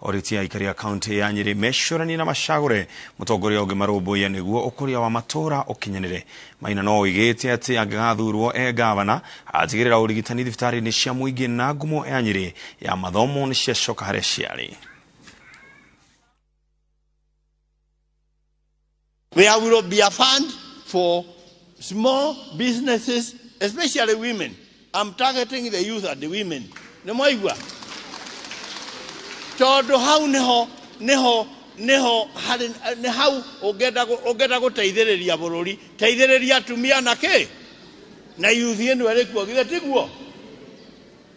Orĩtie aikari a kaunti ya Nyĩrĩ mecũranie na macagũre mũtongoria ũngĩmarũmbũiya nĩguo ũkũria wa matũũra ũkinyanĩre. Maina no oigĩte atĩ angĩgathurwo e gavana atigĩrĩra ũrigitani thibitarĩ-inĩ cia mũingĩ na ngumo ya Nyĩrĩ ya mathomo nĩ ciacoka harĩa ciarĩ. There will be a fund for small businesses, especially women. I'm targeting the youth and the women. Nĩ mwaigua? Tondũ hau nĩho nĩho nĩho harĩ nĩ hau ũngĩenda ũngĩenda gũteithĩrĩria bũrũri, teithĩrĩria atumia na kĩ na youth ĩno ĩrĩ kuo, githĩ tiguo?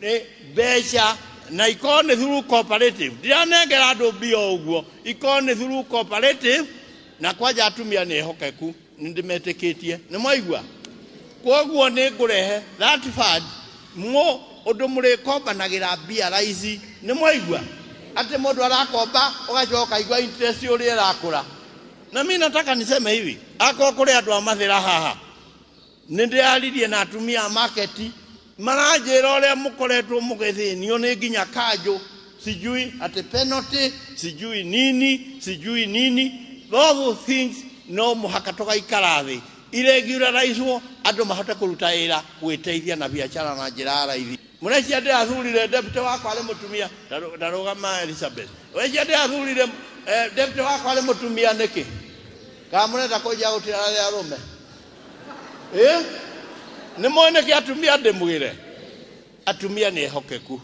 Nĩ mbeca na ikorwo nĩ through cooperative. Ndiranengera andũ mbia o ũguo, ikorwo nĩ through cooperative, na kwanja atumia nĩ ehokeku, nĩ ndĩmetĩkĩtie. Nĩ mwaigua? Koguo nĩ ngũrehe that fund mũ ũndũ mũrĩkombanagĩra mbia raici. Nĩ mwaigua? Atĩ mũndũ arakomba ũgacoka ũkaigua interest ũrĩa ĩrakũra. Na mi nataka niseme hivi, akorwo kũrĩ andũ a Mathĩra haha, nĩ ndĩraririe na atumia a market, maranjĩra ũrĩa mũkoretwo mũgĩthĩnio nĩ nginya kanjũ, sijui atĩ penalty, sijui nini, sijui nini. Those things no mũhaka tũgaikara thĩ iregularizwo, andũ mahote kũruta wĩra gwĩteithia na biacara na njĩra ya raithi. Mũrecia ndĩrathurire deputy wakwa arĩ mũtumia, ndarũgama Elizabeth. Mũrecia ndĩrathurire deputy wakwa arĩ mũtumia nĩkĩ? Kana mũrenda kũnjia gũtĩra arĩa arũme? Nĩ mũĩ nĩkĩ atumia ndĩmwĩre? Atumia nĩ ehokeku.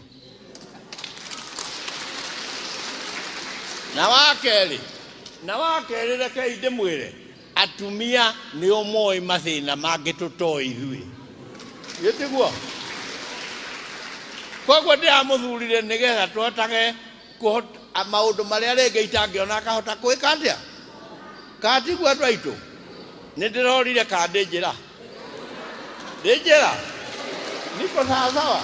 Na wa kerĩ rekei ndĩmwĩre, atumia nĩo moĩ mathĩna mangĩ tũtoĩ ithuĩ. Githĩ tiguo? Koguo ndĩramũthurire nĩgetha tũhotage maũndũ marĩa rĩngĩ itangĩona akahota gwĩka atĩa? Kana tiguo andũ aitũ? Nĩ ndĩrorire kana ndĩ njĩra? Ndĩ njĩra? Niko sawa sawa?